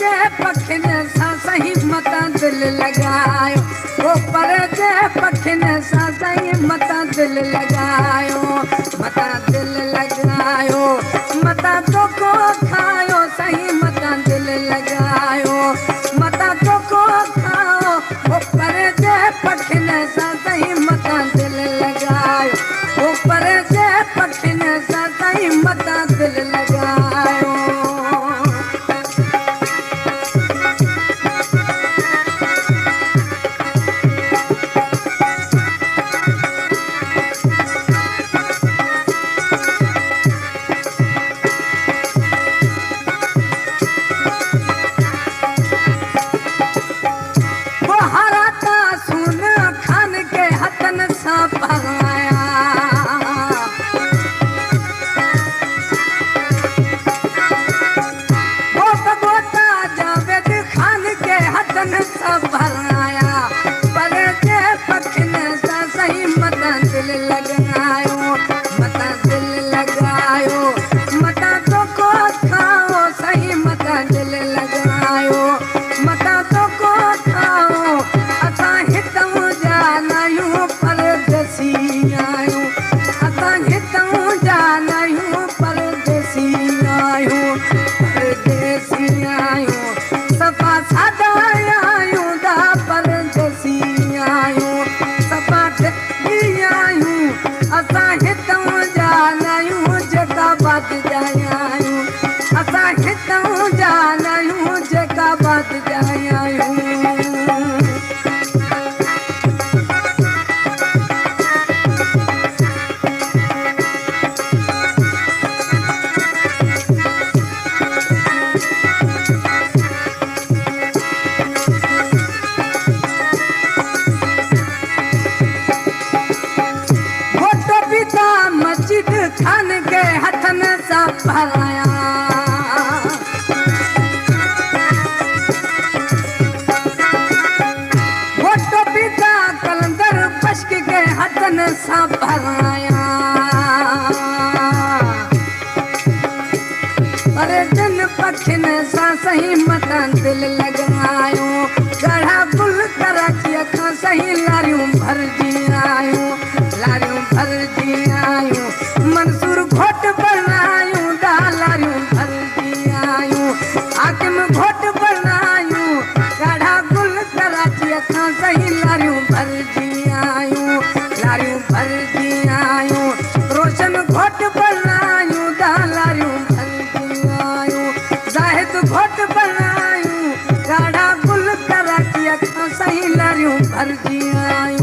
جي پکين سان سائين متان دل لڳايو، او پري جي پکين سان سائين متان دل لڳايو، متان دل لڳايو، متان دوکو کايو سائين متان دل لڳايو، متان دوکو کايو، او پري جي پکين سان سائين متان دل لڳايو، او پري جي پکين سان سائين متان دل لڳايو. بهارا تا سونا خان کي هٿن سان ڀرايا. گوت گوتا جاويد خان کي هٿن سان ڀرايا. پري جي پکين سان سائين متان دل لڳايو، متان دل لڳايو، متان دوکو کايو سائين متان دل لڳايو، متان دوکو کايو. اسان هتون جا ناهيون، پرديسي آهيون. اسان هتون جا ناهيون، پرديسي آهيون، پرديسي آهيون. صفا سادا آهيون، دا پرديسي آهيون، صفا ٺهي آهيون. اسان هتون جا ناهيون، جيڪا بات جا آهيون. اسان هتون جا ناهيون، جيڪا بات جا آهيون. گهوٽ پتا مجيد خان کي هٿن سان ڀرايا. گهوٽ پتا قلندر بخش کي هٿن سان ڀرايا. پري جي پکين سان سائين متان دل لڳايو. ڳاڙها گل ڪراچيءَ کان سائين لاريون ڀرجي آيون، لاريون ڀرجي آيون. منصور گهوٽ بڻايون، دا لاريون ڀرجي آيون. حاڪم گهوٽ بڻايون، ڳاڙها گل ڪراچيءَ کان سائين لاريون ڀرجي آيون، لاريون ڀرجي آيون. روشن گهوٽ بڻايون، دا لاريون ڀرجي آيون. زاهد گهوٽ بڻايون، ڳاڙها گل ڪراچيءَ کان سائين لاريون ڀرجي آيون.